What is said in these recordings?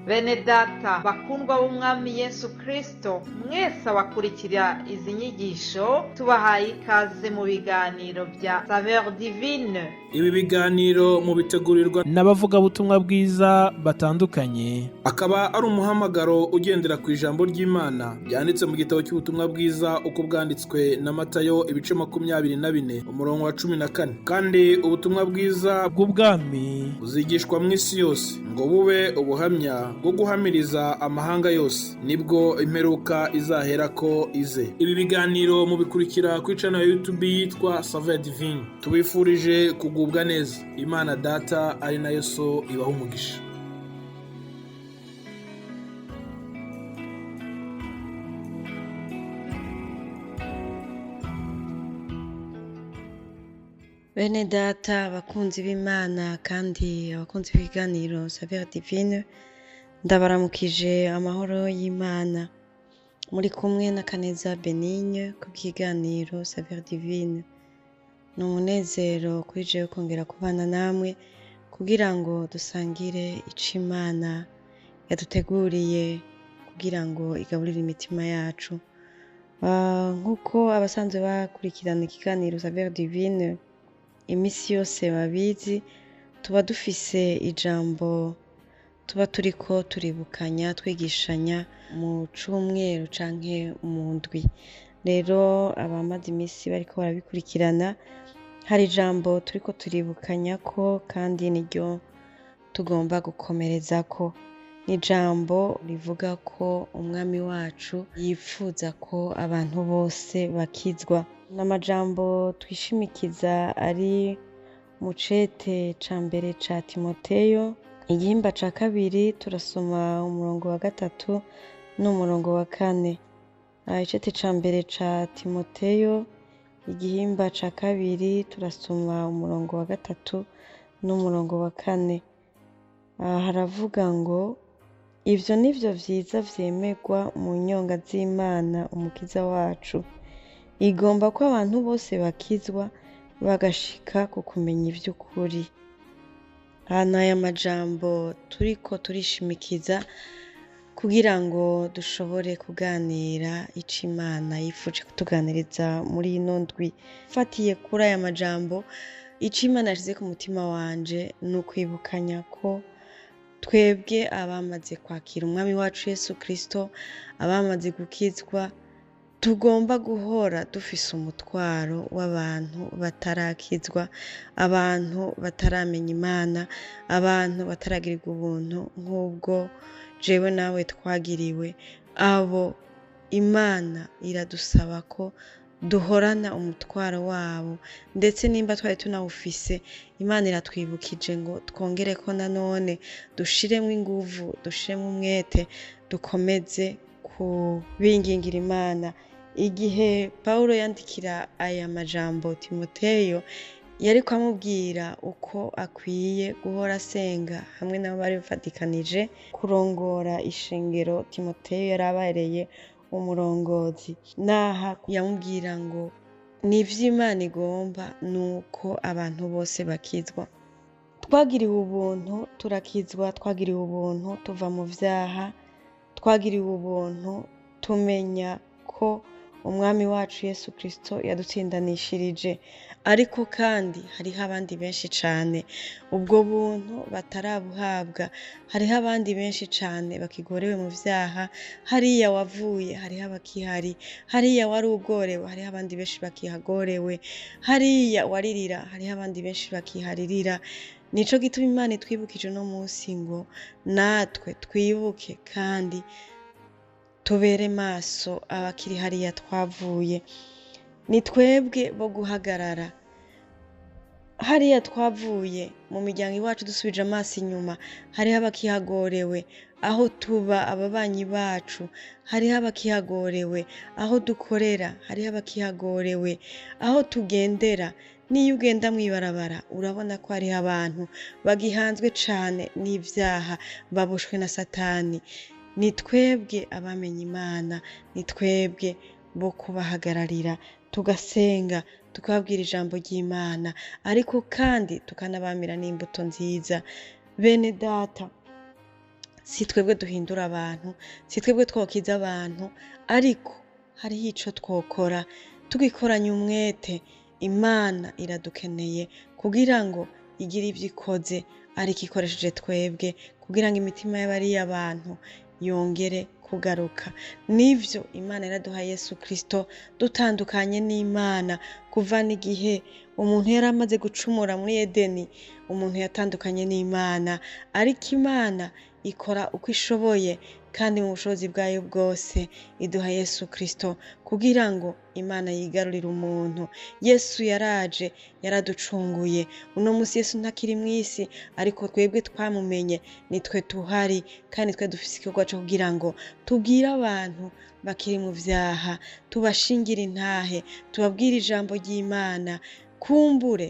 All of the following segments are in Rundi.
Bene data bakundwa b'Umwami Yesu Kristo, mwese abakurikira izi nyigisho, tubahaye ikaze mu biganiro bya Saveur Divine. Ibi biganiro mubitegurirwa n'abavugabutumwa bwiza batandukanye, akaba ari umuhamagaro ugendera ku ijambo ry'Imana ryanditse mu gitabo cy'ubutumwa bwiza uko bwanditswe na Matayo, ibice 24, umurongo wa 14. Kandi ubutumwa bwiza bw'ubwami buzigishwa mu isi yose ngo bube ubuhamya bwo guhamiriza amahanga yose, nibwo imperuka izaherako ize. Ibi biganiro mubikurikira kuri channel ya YouTube yitwa Saveur Divine. Tubifurije kugubwa neza. Imana Data ari nayo So ibaha umugisha. Bene data, abakunzi b'Imana kandi abakunzi b'ibiganiro Saveur Divine, ndabaramukije amahoro y'Imana. Muri kumwe na Kaneza Benigne ku bw'iganiro Saveur Divine. Ni umunezero kuri jewe kongera kubana namwe kugira ngo dusangire ico Imana yaduteguriye kugira ngo igaburire imitima yacu. Nk'uko abasanzwe bakurikirana ikiganiro Saveur Divine imisi yose babizi, tuba dufise ijambo tuba turiko turibukanya, twigishanya mu cumweru canke mu ndwi. Rero abamaze imisi bariko barabikurikirana, hari ijambo turiko turibukanya ko kandi niryo tugomba gukomerezako. Ni ijambo rivuga ko Umwami wacu yipfuza ko abantu bose bakizwa. Ni amajambo twishimikiza ari mu cete ca mbere ca Timoteyo, igihimba ca kabiri, turasoma umurongo wa gatatu n'umurongo wa kane. Icete ca mbere ca Timoteyo, igihimba ca kabiri, turasoma umurongo wa gatatu n'umurongo wa kane. Haravuga ngo: "Ivyo nivyo vyiza vyemegwa mu nyonga z'Imana Umukiza wacu. Igomba ko abantu bose bakizwa bagashika ku kumenya ivy'ukuri." Hano aya majambo turiko turishimikiza kugira ngo dushobore kuganira ico Imana yifuje kutuganiriza muri ino ndwi. Mfatiye kuri aya majambo, ico Imana yashize ku mutima wanje ni ukwibukanya ko twebwe abamaze kwakira Umwami wacu Yesu Kristo, abamaze gukizwa, tugomba guhora dufise umutwaro w'abantu batarakizwa, abantu bataramenya Imana, abantu bataragirirwa ubuntu nk'ubwo jewe nawe twagiriwe. Abo Imana iradusaba ko duhorana umutwaro wabo, ndetse nimba twari tunawufise, Imana iratwibukije ngo twongereko nanone, dushiremwo inguvu, dushiremwo umwete, dukomeze kubingingira Imana. Igihe Pawulo yandikira aya majambo Timoteyo, yariko amubwira uko akwiye guhora asenga hamwe n'abo bari bafatikanije kurongora ishengero Timoteyo yari abereye umurongozi. Naha yamubwira ngo nivyo Imana igomba nuko abantu bose bakizwa. Twagiriwe ubuntu turakizwa, twagiriwe ubuntu tuva mu vyaha, twagiriwe ubuntu tumenya ko Umwami wacu Yesu Kristo yadutsindanishirije. Ariko kandi hariho abandi benshi cane ubwo buntu batarabuhabwa, hariho abandi benshi cane bakigorewe mu vyaha. Hariya wavuye hariho abakihari, hariya wari ugorewe hariho abandi benshi bakihagorewe, hariya waririra hariho abandi benshi bakiharirira. Nico gituma Imana itwibukije uno munsi ngo natwe twibuke kandi tubere maso abakiri hariya twavuye. Ni twebwe bo guhagarara hariya twavuye mu miryango iwacu, dusubije amaso inyuma hariho abakihagorewe, aho tuba ababanyi bacu hariho abakihagorewe, aho dukorera hariho abakihagorewe, aho tugendera. Niyo ugenda mw'ibarabara urabona ko hariho abantu bagihanzwe cane n'ivyaha, baboshwe na Satani. Ni twebwe abamenye Imana, ni twebwe bo kubahagararira, tugasenga, tukababwira ijambo ry'Imana, ariko kandi tukanabamira n'imbuto nziza. Bene data, Si twebwe duhindura abantu, si twebwe twokiza abantu, ariko hariho ico twokora tugikoranye umwete. Imana iradukeneye kugira ngo igire ivyo ikoze, ariko ikoresheje twebwe, kugira ngo imitima y'abariya bantu yongere kugaruka. Nivyo, Imana iraduha Yesu Kristo. Dutandukanye n'Imana kuva n'igihe umuntu yari amaze gucumura muri Edeni, umuntu yatandukanye n'Imana, ariko Imana ikora uko ishoboye kandi mu bushobozi bwayo bwose iduha Yesu Kristo kugira ngo Imana yigarurire umuntu. Yesu yaraje, yaraducunguye. Uno munsi Yesu ntakiri mw'isi, ariko twebwe twamumenye nitwe tuhari, kandi twe dufise igikorwa co kugira ngo tubwire abantu bakiri mu vyaha, tubashingire intahe, tubabwire ijambo ry'Imana. Kumbure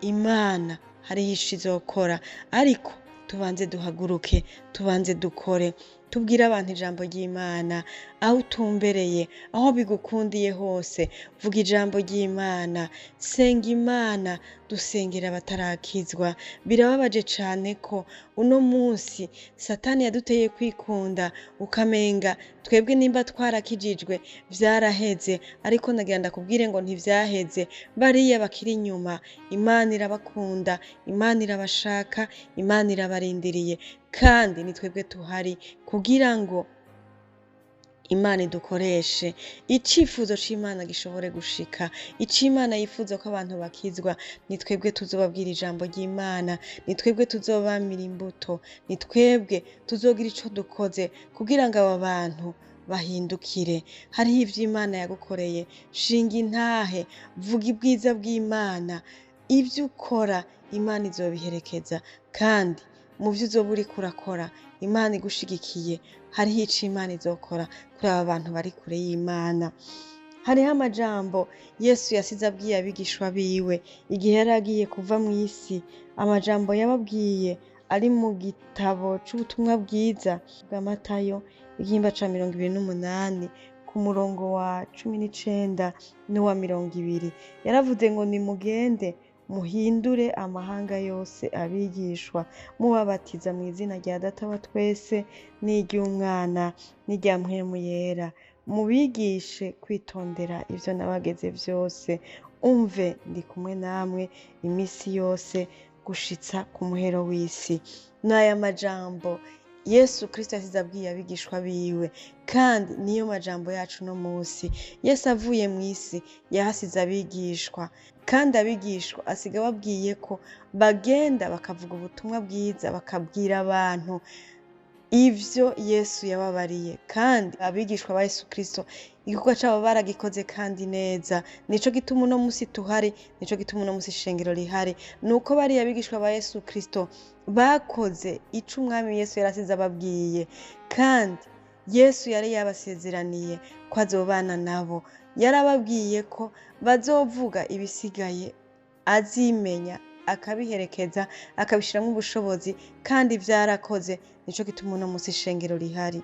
Imana hariho ico izokora, ariko tubanze duhaguruke, tubanze dukore, tubwire abantu ijambo ry'Imana. Aho utumbereye, aho bigukundiye hose, vuga ijambo ry'Imana, senga Imana, dusengera abatarakizwa. Birababaje cane ko uno munsi Satani yaduteye kwikunda, ukamenga twebwe nimba twarakijijwe vyaraheze, ariko nagira ndakubwire ngo ntivyaheze. Bariya bakiri inyuma, Imana irabakunda, Imana irabashaka, Imana irabarindiriye, kandi ni twebwe tuhari kugira ngo Imana idukoreshe, icifuzo c'Imana gishobore gushika. Ico Imana yifuza ko abantu bakizwa, ni twebwe tuzobabwira ijambo ry'Imana, ni twebwe tuzobamira imbuto, ni twebwe tuzogira ico dukoze kugira ngo aba bantu bahindukire. Hariho ivyo Imana yagukoreye, shinga intahe, vuga ibwiza bw'Imana. Ivyo ukora Imana izobiherekeza, kandi mu vyo uzoba uriko urakora Imana igushigikiye, hariho ico Imana izokora kuri aba bantu bari kure y'Imana. Hariho amajambo Yesu yasize abwiye abigishwa biwe igihe yari agiye kuva mw'isi. Amajambo yababwiye ari mu gitabo c'ubutumwa bwiza bwa Matayo, igihimba ca 28, ku murongo wa 19 n'uwa 20. Yaravuze ngo: nimugende muhindure amahanga yose abigishwa, mubabatiza mu izina rya Data wa twese n'iry'Umwana n'irya Mpwemu Yera, mubigishe kwitondera ivyo nabageze vyose. Umve, ndi kumwe namwe imisi yose gushitsa ku muhero w'isi. N'aya majambo Yesu Kristo yasize abwiye abigishwa biwe, kandi niyo majambo yacu no musi. Yesu avuye mw'isi yahasize abigishwa, kandi abigishwa asiga ababwiye ko bagenda bakavuga ubutumwa bwiza, bakabwira abantu ivyo Yesu yababariye. Kandi abigishwa ba Yesu Kristo igikorwa cabo baragikoze kandi neza. Nico gituma uno musi tuhari, nico gituma uno musi ishengero rihari, nuko bariya abigishwa ba Yesu Kristo bakoze ico Umwami Yesu yarasize ababwiye, kandi Yesu yari yabasezeraniye ko azobana nabo. Yarababwiye ko bazovuga ibisigaye azimenya, akabiherekeza, akabishiramwo ubushobozi, kandi vyarakoze. Nico gituma uno musi ishengero rihari.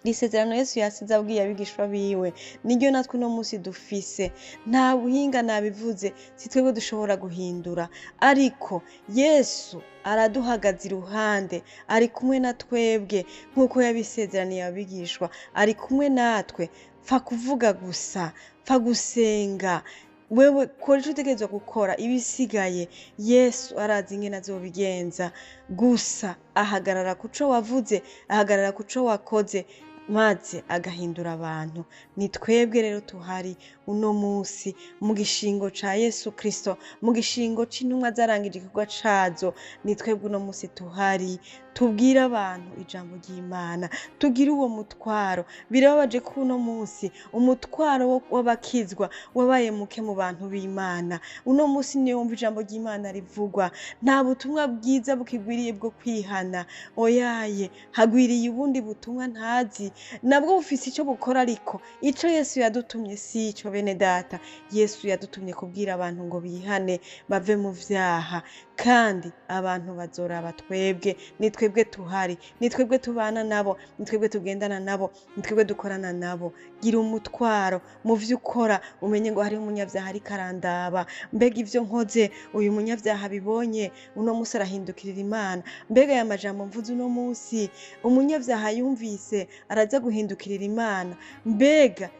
Iri sezerano Yesu yasize abwiye abigishwa biwe niryo natwe uno musi dufise. Nta buhinga, nabivuze, si twebwe dushobora guhindura, ariko Yesu araduhagaze iruhande, ari kumwe na twebwe nk'uko yabisezeraniye abigishwa, ari kumwe natwe. Pfa kuvuga gusa, pfa gusenga, wewe kora ico utegerezwa gukora, ibisigaye Yesu arazi ingene azobigenza. Gusa ahagarara kuco wavuze, ahagarara kuco wakoze, maze agahindura abantu. Ni twebwe rero tuhari uno musi mu gishingo ca Yesu Kristo, mu gishingo c'intumwa zarangije igikorwa cazo. Ni twebwe uno musi tuhari tubwire abantu ijambo ry'Imana, tugire uwo mutwaro. Birababaje ko uno musi umutwaro w'abakizwa wabaye muke mu bantu b'Imana. Uno musi niyo wumva ijambo ry'Imana rivugwa, nta butumwa bwiza bukigwiriye bwo kwihana. Oyaye, hagwiriye ubundi butumwa ntazi, nabwo bufise ico bukora, ariko ico Yesu yadutumye si ico. Bene data, Yesu yadutumye kubwira abantu ngo bihane bave mu vyaha, kandi abantu bazoraba twebwe. Ni twebwe tuhari, ni twebwe tubana nabo, ni twebwe tugendana nabo, ni twebwe dukorana nabo. Gira umutwaro mu vyo ukora, umenye ngo hariho umunyavyaha ariko arandaba. Mbega ivyo nkoze uyu munyavyaha abibonye uno munsi arahindukirira Imana? Mbega aya majambo mvuze uno munsi umunyavyaha yumvise araza guhindukirira Imana? Mbega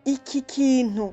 iki kintu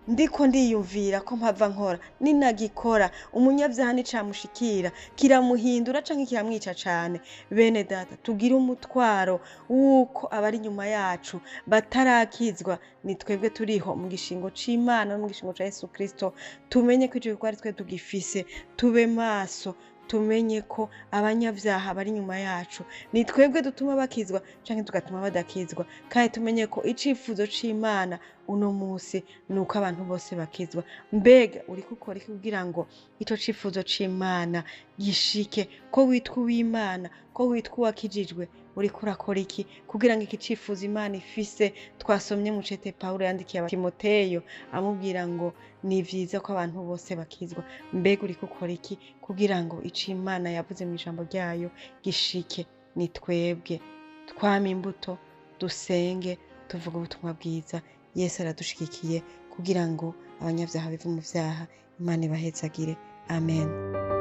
ndiko ndiyumvira ko mpava nkora, ninagikora umunyavyaha nicamushikira kiramuhindura canke kiramwica cane? Bene data, tugire umutwaro w'uko abari inyuma yacu batarakizwa ni twebwe turiho mu gishingo c'Imana no mu gishingo ca Yesu Kristo. Tumenye ko ico gikorwa ari twe tugifise, tube maso, tumenye ko abanyavyaha bari inyuma yacu ni twebwe dutuma bakizwa canke tugatuma badakizwa. Kandi tumenye ko icifuzo c'Imana uno munsi ni uko abantu bose bakizwa. Mbega uriko ukora iki kugira ngo ico cifuzo c'Imana gishike? Ko witwa uw'Imana, ko witwa uwakijijwe, uriko urakora iki kugira ngo iki cifuzo Imana ifise twasomye mu cete Pawulo yandikiye Timoteyo amubwira ngo ni vyiza ko abantu bose bakizwa? Mbega uriko ukora iki kugira ngo ico Imana yavuze mu ijambo ryayo gishike? Ni twebwe twame imbuto, dusenge, tuvuge ubutumwa bwiza. Yesu aradushigikiye kugira ngo abanyavyaha bive mu vyaha. Imana ibahezagire. Amen.